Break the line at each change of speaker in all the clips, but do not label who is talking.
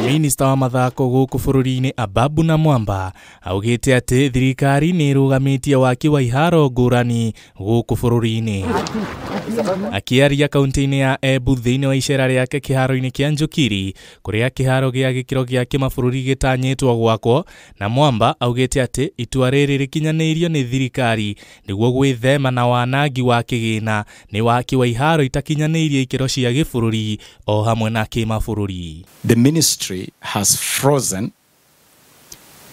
Minista wa mathako gũkũ bũrũri-inĩ Ababu Namwamba augĩte atĩ thirikari nĩ ĩrũgamĩtie waki wa iharo ngũrani gũkũ bũrũri-inĩ. Akĩaria kaunti-inĩ ya Embu thĩinĩ wa icera rĩake kĩharo-inĩ kĩa Njũkiri kũrĩa kĩharo gĩa gĩkĩro gĩa kĩmabũrũri gĩtanyĩtwo gwakwo, Namwamba augĩte atĩ itua rĩrĩ rĩkinyanĩirio nĩ thirikari nĩguo gwĩthema na wanangi wa kĩgĩna nĩ waki wa iharo itakinyanĩirie ikĩro cia gĩbũrũri o hamwe na kĩmabũrũri.
The ministry has frozen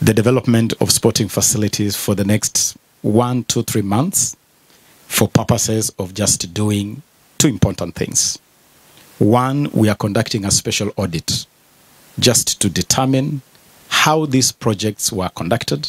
the development of sporting facilities for the next 1, 2, 3 months for purposes of just doing two important things. One, we are conducting a special audit just to determine how these projects were conducted,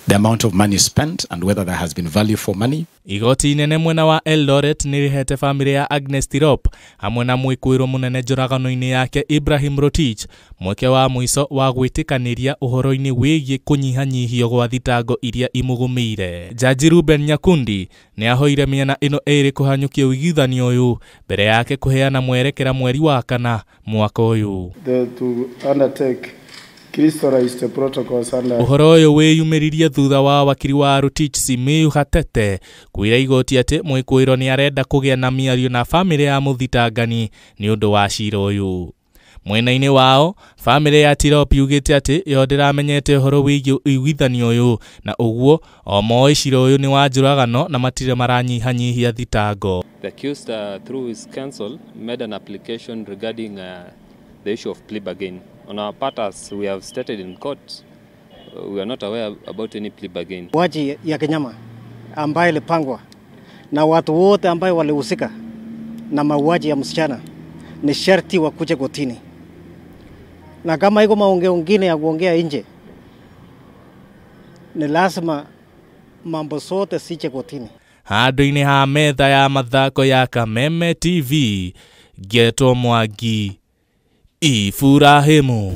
the amount of money spent, and whether there has been value for money.
Igoti inene mwena wa Eldoret nĩ rĩhete famĩlĩ ya Agnes Tirop hamwe na mwĩkũĩrwo mũnene njũragano-inĩ yake Ibrahim Rotich mweke wa mũico wa gwĩtĩkanĩria ũhoro-inĩ wĩgiĩ kũnyihanyihio gwa thitango iria imũgũmĩire. Jaji Ruben Nyakundi nĩ ahoire mĩena ĩno ĩrĩ kũhanyũkia ũiguithanio ũyũ mbere yake kũheana mwerekera mweri wa kana mwaka ũyũ. Ũhoro ũyũ wĩyumĩririe thutha wa wakiri wa Rotich Simiyu Gatete kwĩra igoti atĩ mwĩkũĩrwo nĩ arenda kũgĩa na mĩario na famĩlĩ ya mũthitangani nĩ ũndũ wa cira ũyũ. Mwena-inĩ wao, famĩlĩ ya Tirop yugĩte atĩ yo ndĩramenyete ũhoro wĩgiĩ ũiguithanio ũyũ na ũguo o moĩ cira ũyũ nĩ wa njũragano na matirĩ maranyihanyihia thitango.
The accused through his counsel made an application regarding the issue of plea bargain. On our part, as we have stated in court, we are not aware about any plea bargain.
Mauaji ya kinyama ambayo ilipangwa na watu wote ambayo walihusika na mauaji ya msichana ni sharti wakuje kotini. Na kama iko maongeo mengine ya kuongea nje, ni lazima mambo sote siche kotini.
Handũ-inĩ ha metha ya mathako ya Kameme TV, Geto Mwangi, Iburahĩmu.